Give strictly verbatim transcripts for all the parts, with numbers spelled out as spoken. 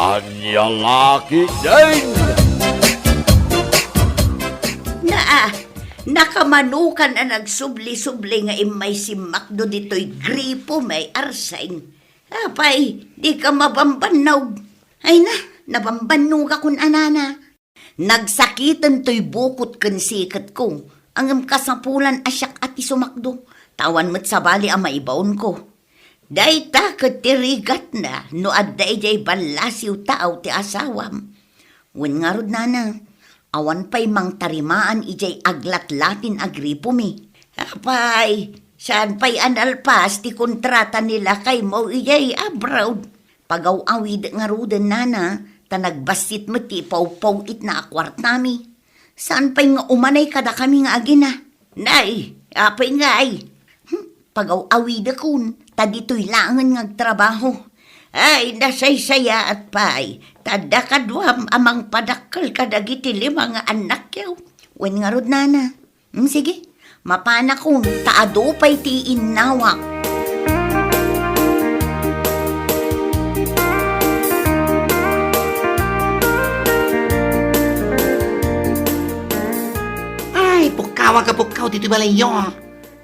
Ania la ketdin? Naa, nakamanukan a nagsubli-subli nga immay si Macdo ditoy gripo may arseng. Apay, dika mabambannog. Ay na, nabambannogakon a nana. Nagsakiten toy bukot ken siketko, ngem kasapulan a siak a ti sumakdo, ta awan met sabali a maibaonko. Dayta ket ti rigatna no adda idiay ballasiw taaw ti asawam. Wen ngarud, nana, awan pay mangtarimaan idiay aglatlatin a gripomi. Apay, saan pay a nalpas ti kontrata ni lakaymo idiay abroad? Pagaw-awidek ngaruden, nana, ta nagbassit met ti ipawpaw-itna a kuartami. Saan pay nga umanay kadakami nga agina? Nay, apay ngay? Hmm, pagaw-awidekon, ta ditoy laengen nga agtrabaho. Ay, nasaysayaat pay, ta adda kaduam a mangpadakkel kadagiti lima nga annakyo. Wen ngarud, nana. Hmm, sige, mapanakon, ta adu pay ti innawak. Ay, pukkawak a pukkaw ditoy balayyo.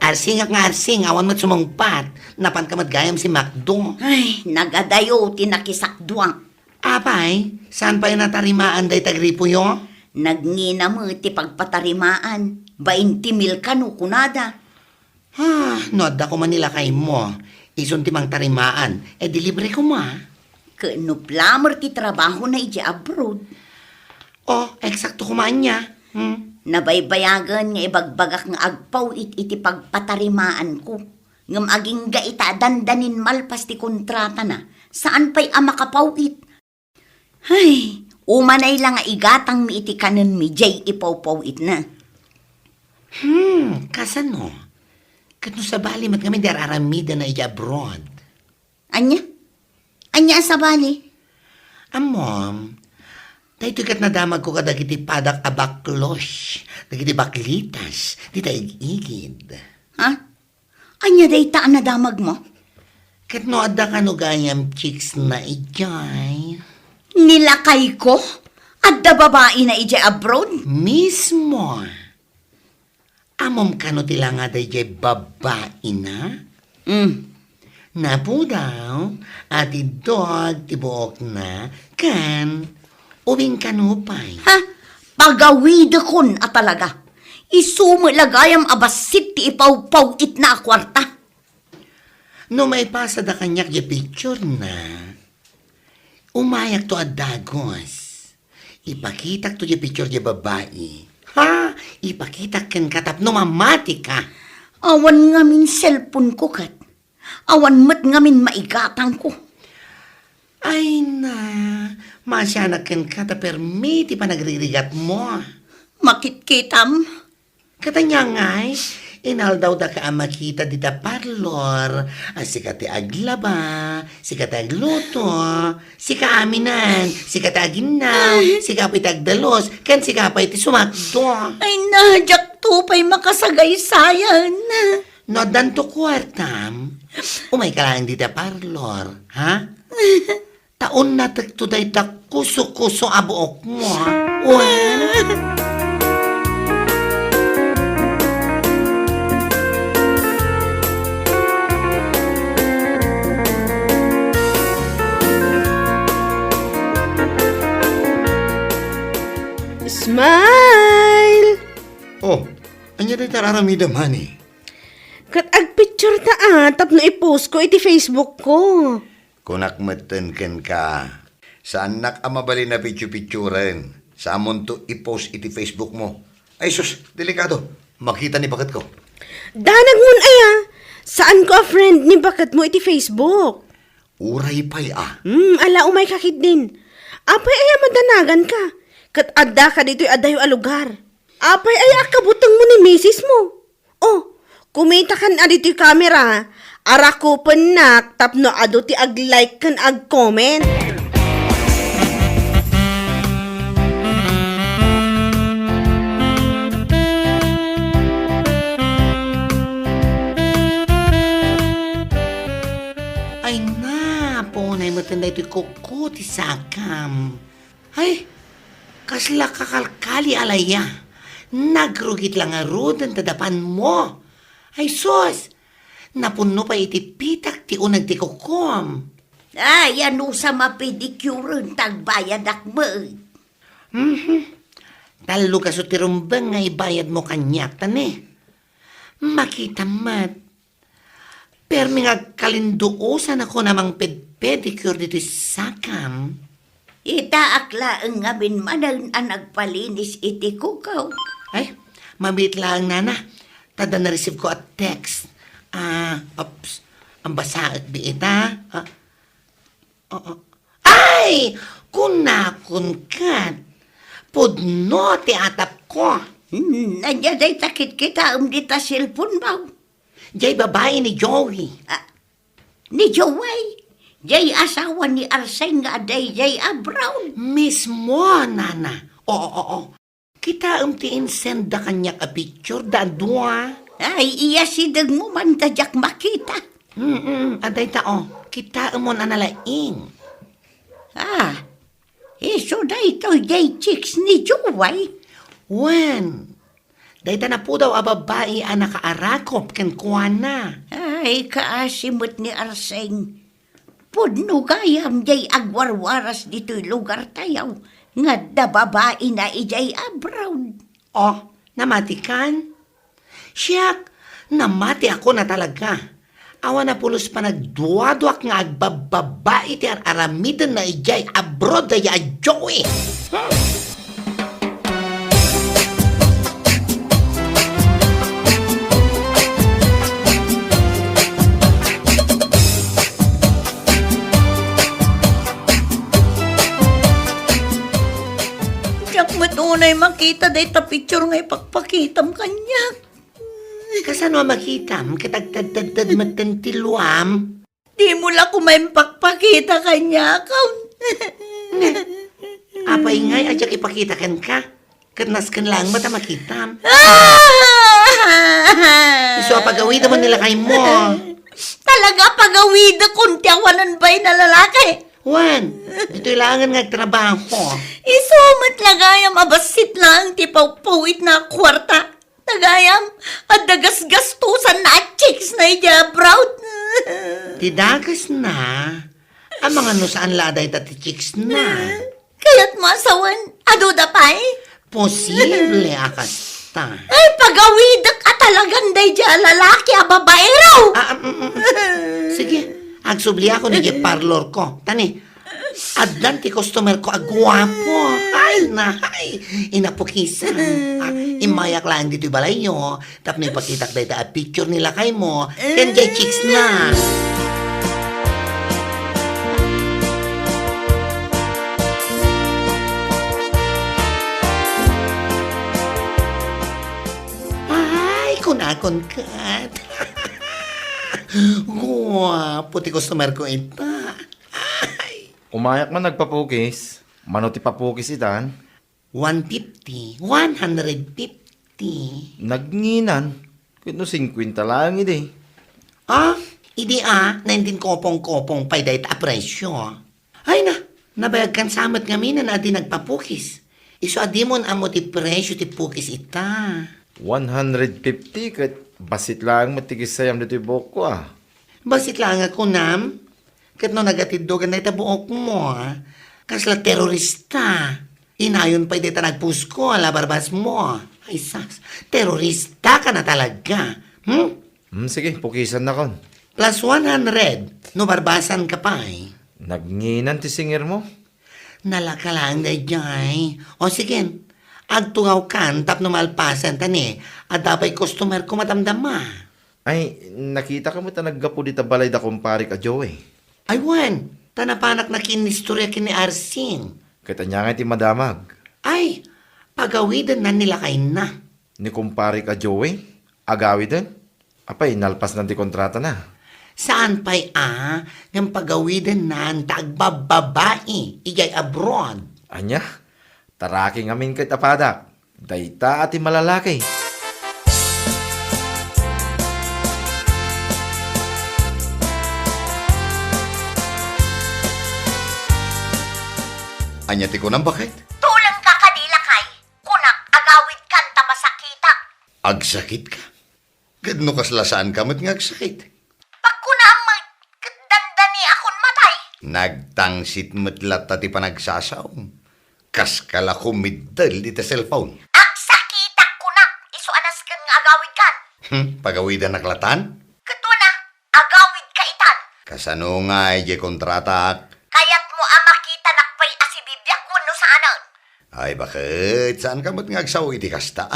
Arsingak nga arsing, awan met sumungbat. Napanka met gayam si Macdo. Ay, nagadayo ti nakisakduak. Apay, saan pay natarimaan dayta gripoyo? Nagngina met ti pagpatarimaan. Bainti mil kano kunada. Ah, no adda koma ni lakaymo, isun ti mangtarimaan, e di libre koma. Ket no plamer ti trabahona idiay abroad? Oh, eksakto koma ania. Hmm. Nabaybayagen nga ibagbagak nga agpaw-it iti pagpatarimaanko. Ngem agingga ita a dandanin malpas ti kontratana, saan pay a makapaw-it. Hay, umanay la nga igatangmi iti kanenmi diay ipawpaw-itna. Hmm, kasano? Ket no sabali met ngamin ti ar-aramidenna idiay abroad. Ania? Ania a sabali? Ammom, daytoy ket nadamagko kadagiti padak a baklos, dagiti baklitas, dita ig-igid. Ha? Ania dayta a nadamagmo? Ket no adda kano gayam chicks na idiay? Ni lakayko? Adda babaina idiay abroad? Mismo. Ammom kano ti langada idiay babaina? Mm. Napudaw, atiddog ti buokna, ken ubing kano pay. Ha? Pagawidekon a talaga. Isu met la gayam a bassit ti ipawpaw-itna a kuarta. No maipasada kaniak diay picturena, umayakto a dagus. Ipakitakto diay picture diay babai. Ha? Ipakitak kenka tapno mamatika. Awan ngamin cellphone-ko ket. Awan met ngamin maigatangko. Ay na, maasianak kenka ta permi ti panagririgatmo. Makitkitam. Ket ania ngay, inaldawdaka a makita dita parlor, a sika ti aglaba, sika ti agluto, sika aminen, sika ti aginnaw, sika pay ti agdalus, ken sika pay ti sumakdo. Ay na, diakto pay makasagaysayan. No addanto kuartam, umayka laeng dita parlor, ha? Ta unnatekto dayta kuso-kuso a buokmo, ha? Wen? Smile! Oh, ania dayta ar-aramidem, honey? Ket agpicture ta, ah, tapno i-post ko iti Facebook ko. Kunak metten kenka, saannak a mabalin a pitsu-pitsuren, saamonto i-post iti Facebook mo. Ay sus, delikado. Makita ni baketko. Danagmon aya, saanko a friend ni baketmo iti Facebook. Uray pay a. Hmm, ala, umayka ketdin. Apay aya madanaganka? Ket addaka ditoy adayo a lugar. Apay aya a kabutengmo ni misismo? Oh, kumitakan a ditoy kamera, arakupennak tapno adu ti ag-like ken ag-comment. Ay na, punay met Daytoy kuko ti sakam. Ay, kasla kakalkali a laya. Nagrugit la ngaruden ta dapanmo. Ay sus! Napunno pay iti pitak ti uneg ti kukom. Ay, anusam a pedicure-en ta agbayadak met. Mhm. Tallo kaso ti rumbeng nga ibayadmo kaniak, ta ne. Makitam met. Permi nga agkalinduosanakon a mangpedpedicure ditoy sakam. Itaak laeng ngamin manen a nagpalinis iti kuko. Ay, mabiit laeng, nana. Ta adda na-receive ko a text. Ah, oops. Ang basaek di ita. Ah, Oo. Ay! Kunakon ket, pudno ti atapko. Hmm, ania dayta kitkitaem dita cellphone-mo? Jay babai ni Joey. Ah, ni Joey? Jay asawa ni Arseng nga adda idiay abroad? Mismo, nana. Oo, oo. Kitaem ti insend da kaniak a picture da a dua. Ay, iyasidegmo man ta diak makita. Mm, adda ita, o. Kitaemon a nalaing. Ah, isu daytoy jay chicks ni Joey? Wen, dayta napudaw a babai a nakaarakop kenkuana. Ay, kaasi met ni Arseng. Pudno gayam jay agwarwaras ditoy lugartayo nga adda babaina idiay abroad. O, namatikan? Siak, namatiakon a talaga. Awan a pulos panagduaduak nga agbabbabai ti ar-aramidenna idiay abroad dayta a Joey. Hmm. Diak met unay makita dayta picture nga ipakpakitam kaniak. Kasano a makitam ket agtedtedted metten ti luam? Dimo la koma impakpakita kaniak. Apay ngay a diak ipakita kenka? Ket nasken laeng met a makitam. Ah! Isu a pagawidem ni lakaymo. Talaga a pagawidekon ti awanen bain a lalaki. Wen, ditoy laengen nga agtrabaho. Isu met la gayam a bassit laeng ti pawpawitna a kuarta. Ta gayam, adda gasgastosanna a chicks na idiay abroad. Ti dagesna, amangan no saan la a dayta ti chicks na. Kayatmo a sawen, aduda pay? Posible a kasta. Ay, pagawidek a talagan daydiay a lalaki a babaero! Ah, mm, mm. Sige, agsubliakon idiay parlorko. Ta ne, addan ti customerko a guapo. Ay, nahay, inapukisan. Ah, immayak laeng ditoy balayyo. Tapno ipakitak dayta a picture ni lakaymo ken jay chicks na. Ay, kunakon ket. Guapo ti customer ko ita. Ay. Umayak man agpapukis. Mano ti papukis itan? One fifty, one hundred fifty. Nagnginan, ket no singkuenta laeng idi. Ah, idi a, nineteen kopong-kopong pay dayta a presyo. Ay na, nabayagkan sa met ngamin a di nagpapukis. Isu a dimon ammo ti presyo ti pukis ita. One hundred fifty ket bassit laeng met ti kissayam ditoy buokko a. Bassit laeng a kunam, ket no nagatiddogan dayta buokmo, a, kasla terorista. Inayon pay dayta nagpusko a labarbasmo. Ay, sas, terorista ka na talaga. Hmm? Hmm, sige, pukisannakon. Plus one hundred, no barbasan ka pay. Nagnginan ti singirmo. Nalaka laeng daydiay. O sige, agtungawkan tapno malpasen ta ne, adda pay customer ko madamdama. Ay, nakitaka met a naggapu dita balay da kumparik a Joey. Ay wen, ta napanak nakinistorya ken ni Arsing. Ket ania ngay ti madamag? Ay, pagawidennan ni lakayna. Ni kumparik a Joey? Agawiden? Apay, nalpasnan ti kontratana? Saan pay a, ngem pagawidennan ta agbabbabai idiay abroad. Ania? Taraki ngamin ket apadak. Dayta a ti malalaki. Ania ti kunam, baket? Tulengka kadi, lakay. Kunak, agawidkan ta masakitak. Agsakitka? Ket no kasla saanka met nga agsakit? Pagkunaam met ket dandaniakon matay. Nagtangsit met latta ti panagsasaom. Kaska la kumiddel iti cellphone. Agsakitak kunak, isu a nasken nga agawidkan. Hmm, pagawidanak latan? Ket wen a, agawidka itan. Kasano nga idiay kontratak? Kayatmo a makitanak pay a sibibiag wenno saanen? Ay, baket, saanka met nga agsao iti kasta?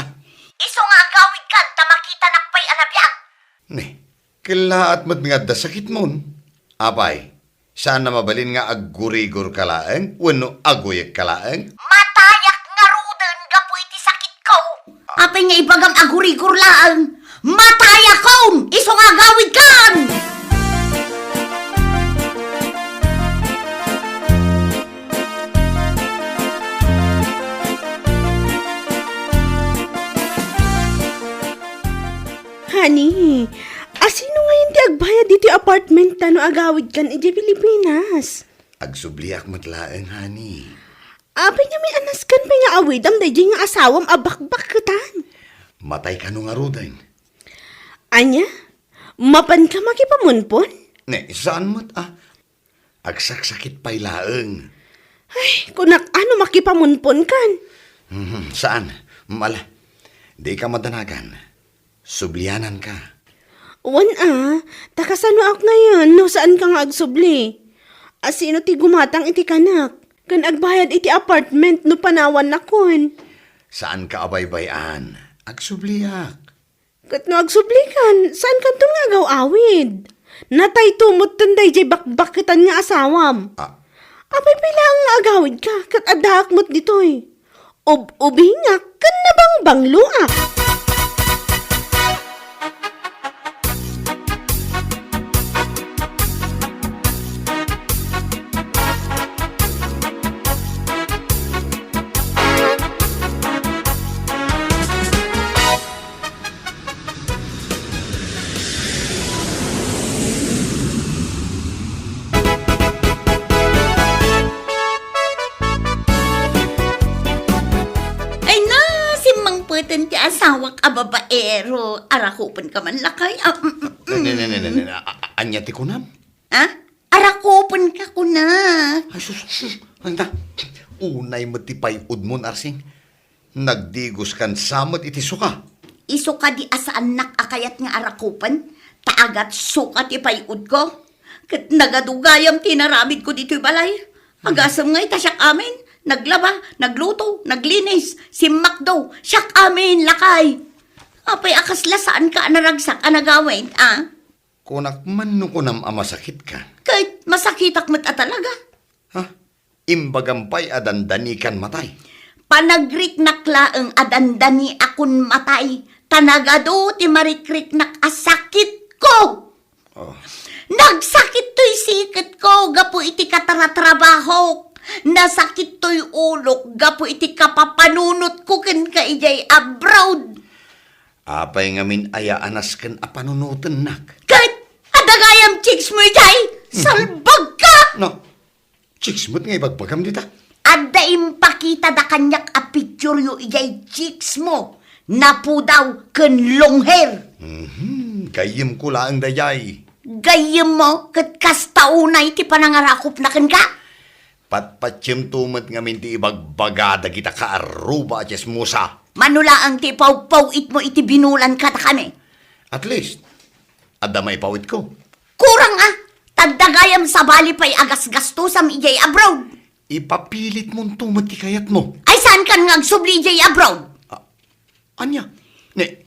Isu nga agawidkan ta makitanak pay a nabiag. Ne, kellaat met nga adda sakitmon. Apay, saan a mabalin nga aggurigorka laeng wenno aguyekka laeng? Matayak ngaruden gapu iti sakitko. Apay nga ibagam a gurigor laeng? Matayakon! Isu nga agawidkan! Honey, asino ngayon ti agbayad ditoy apartment ta no agawidkan idiay Pilipinas? Agsubliak met laeng, honey. Apay nga may anaskan pay nga awidam daydiay nga asawam a bakbakketan? Matay kano ngaruden. Ania? Mapanka makipamunpon? Ne, saan met a? Agsaksakit pay laeng. Ay, kunak, ano makipamunponkan? Mhm, saan? Mala, di ka madanagan. Subliananka. Wen a, ta kasanoak ngayon no saanka nga agsubli? Asino ti gumatang iti kanak? Ken agbayad iti apartment no panawannakon? Saanka a baybay-an. Agsubliak. Ket no agsublikan, saankanton nga agaw-awid? Natayto metten daydiay bakbakketan nga asawam. Ah. Apay pay laeng nga agawidka, ket addaak met ditoy. Ub-ubingak ken nabangbangloak. Ay na, simmangpeten ti asawak a babaero. Arakupenka man lakay. Ah, mm, mm, mm. Ne, ne, ne, ne, ne, ne. A-, a-, ania ti kunam? Ha? Arakupenka, kuna. Ay, sus, sus, sus. Anda? Unay met ti pay-udmon, Arsing. Nagdigoskan sa met iti suka. Isu kadi a saannak a kayat nga arakupen, ta agatsuka ti pay-udko. Ket nagadu gayam ti inaramidko ditoy balay. Agasem nga ita siak amin, naglaba, nagluto, naglinis, simmakdo, siak amin, lakay. Apay a kasla saanka a naragsak a nagawid, a? Kunak man no kunam a masakitka. Ket masakitak met a talaga. Ha? Imbagam pay a dandanikan matay. Panagriknak laeng a dandaniakon matay, ta nagadu ti marikriknak a sakitko. Oh. Nagsakit toy siketko gapu iti kataratrabahok. Nasakit toy ulok gapu iti kapapanunotko kenka idiay abroad. Apay ngamin aya a nasken a panunotennak? Ket adda gayam chicks mo idiay? Mhm. Salbagka! No, chicks met nga ibagbagam dita? Adda impakitada kaniak a picture yo idiay chicks mo. Napudaw ken long hair. Mhm, gayyemko laeng daydiay. Gayyemmo ket kasta unay ti panangarakupna kenka? Patpatiemto met ngamin ti ibagbaga dagita kaarruba a tsismosa. Mano laeng ti ipawpaw-itmo iti binulan kadakami. At least, adda maipawitko. Kurang a, ta adda gayam sabali pay a gasgastosam idiay abroad. Ipapilitmonto met ti kayatmo. Ay, saankan nga agsubli idiay abroad? Ah, ania? Ne,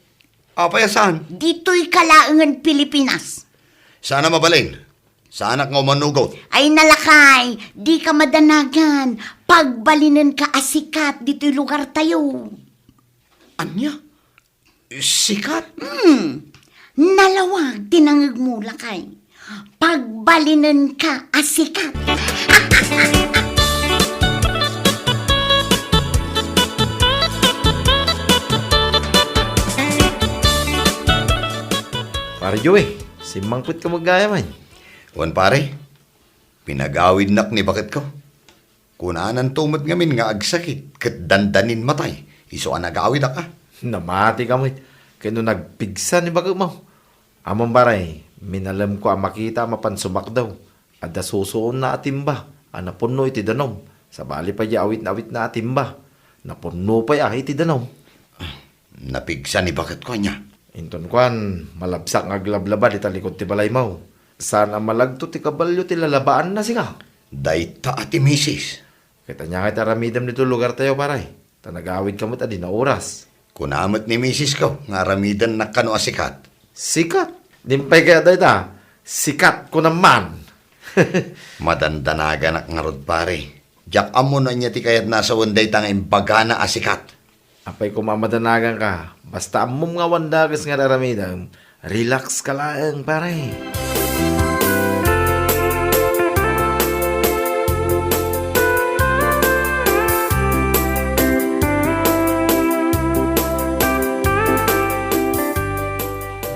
apay a saan? Ditoy ka laengen Pilipinas. Saan a mabalin? Saanak nga umanugot. Ay, nalakay, dika madanagan. Pagbalinenka a sikat ditoy lugartayo. Ania? Sikat? Hmm. Nalawag ti nangegmo, lakay. Pagbalinenka a sikat. Pare Joey, simmangpetka met gayam. Wen, pare, pinagawidnak ni baketko. Kunananto met ngamin nga agsakit ket dandanin matay, isu a nagawidak a. Namatika met, ket no nagpigsa ni baketmo. Ammom, pare, minalemko a makita a mapan sumakdaw. Adda susuonna a timba a napunno iti danum. Sabali pay di awitna-awitna a timba. Napunno pay a iti danum. Napigsa ni baketko ania? Inton kuan, malabsak nga aglablaba dita likod ti balaymo. Saan a malagto ti kabalio ti lalabaanna sika? Dayta a ti misis. Ket ania ngay ti aramidem ditoy lugartayo, pare? Ta nagawidka met a di naoras. Kuna met ni misisko nga aramidennak kano a sikat. Sikat? Dimpay kayat dayta? Sikat, kunam man. Madandanaganak ngarud, pare. Diak ammo no ania ti kayatna a sawen dayta nga imbagana a sikat. Apay koma a madanaganka, basta ammom nga awan dakes nga ar-aramidem, relax ka laeng, pare.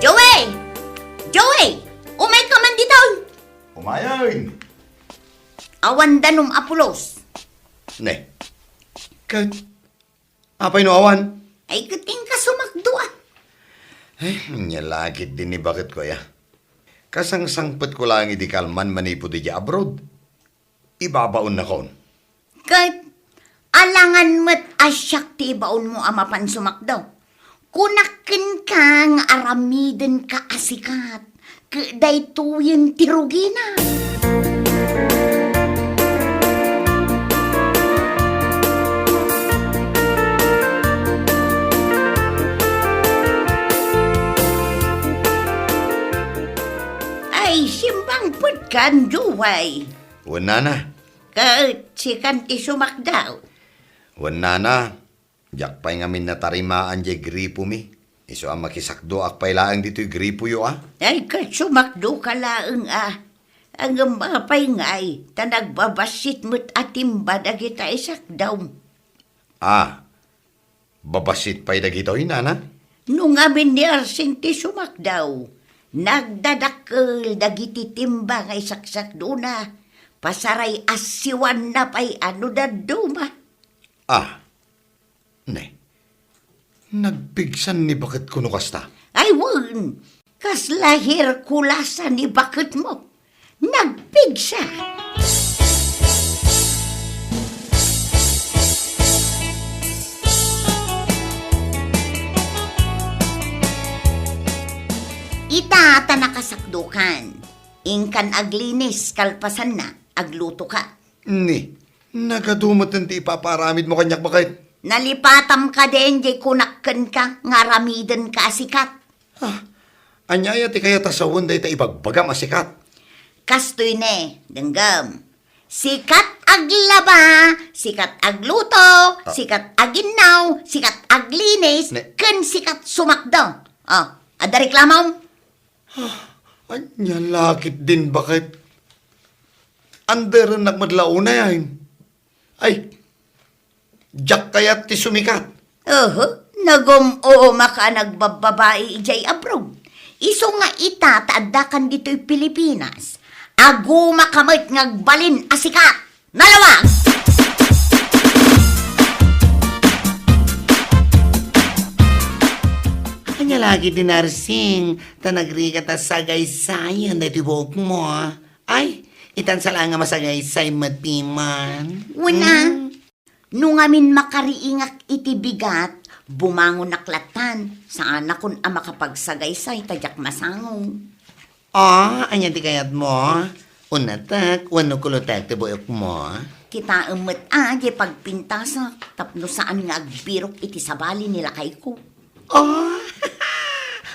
Joey! Joey! Umay ka man ditoy! Umayen! Awan danum a pulos. Ne. Ket apay no awan? Ay, ket inka sumakdo, a. Eh, ania la ketdin ni baketko, aya. Kasangsangpetko laeng idi kalman manipud idiay abroad. Ibabaonnakon. Ket alangan met a siak ti ibaonmo a mapan sumakdo. Kunak kenka nga aramidenka a sikat. Ket daytoyen ti rugina. Ay, simmangpetkan, Joey. Wen, nana. Ket sikan ti sumakdo. Wen, nana. Diak pay ngamin natarimaan diay gripomi. Isu a makisakdoak pay laeng ditoy gripoyo, a. Ay, ket sumakdoka laeng, a. Ngem apay ngay, ta nagbabassit met a timba dagita isakdom. A, babassit pay dagitoy, nana? No ngamin ni Arsing ti sumakdo, nagdadakkel dagiti timba nga isaksakdona, pasaray assiwanna pay a no dadduma. A, Ne, nagpigsan ni baketko no kasta? Ay, wen! Kasla Herkulasa ni baketmo. Nagpigsa! Ita ta nakasakdokan. Inkan aglinis, kalpasanna, aglutoka. Ni, nagadu metten ti ipapaaramidmo kaniak, baket. Nalipatam kadin diay kunak kenka nga aramidenka a sikat. A, ania aya ti kayat a sawen dayta ibagbagam a sikat? Kastoy ne, denggem. Sikat aglaba, sikat agluto, a, sikat aginnaw, sikat aglinis, ne, ken sikat sumakdo. O, adda reklamom? A, ania la ketdin, baket? Anderennak met la unay, ay. Ay, diak kayat ti sumikat. Oho, nagum-umaka a nagbabbabai idiay abroad. Isu nga ita ta addakan ditoy Pilipinas, agumaka met nga agbalin a sikat. Nalawag! Ania la ketdin, Arsing, ta nagrigat a sagaysayen daytoy buokmo, a? Ay, itan sa laeng a masagaysay met piman. Wen a, mm, no ngamin makariingak iti bigat, bumangonak lattan. Saanakon a makapagsagaysay ta diak masango. A, ania ti kayatmo? Unatek wenno kulotek ti buokmo? Kitaem met a, diay pagpintasak, tapno saan nga agbirok iti sabali ni lakayko. A,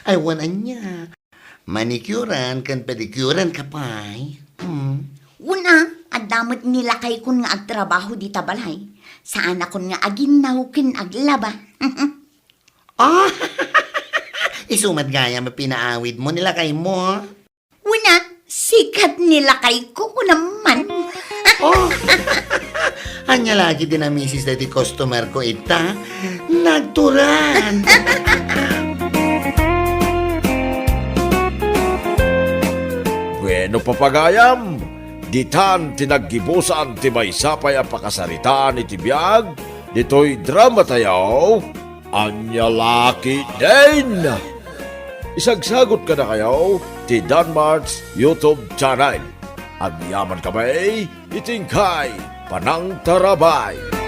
ay, wen ania. Manicurean ken pedicurean ka pay. Hmm. Wen a, adda met ni lakaykon nga agtrabaho dita balay. Saanakon nga aginnaw ken aglaba. A, isu met gayam a pinaawidmo ni lakaymo. Wen a, sikat ni lakayko, kunam man. O. Ania la ketdin a misis daytoy customerko ita? Nagturan. Bueno, papagayam, ditan ti naggibusan ti maysa pay a pakasaritaan iti biag ditoy dramatayo, Ania La Ketdin. Isagsagut kadakayo ti Danmart's YouTube channel. Agyaman kami iti inkay panangtarabay.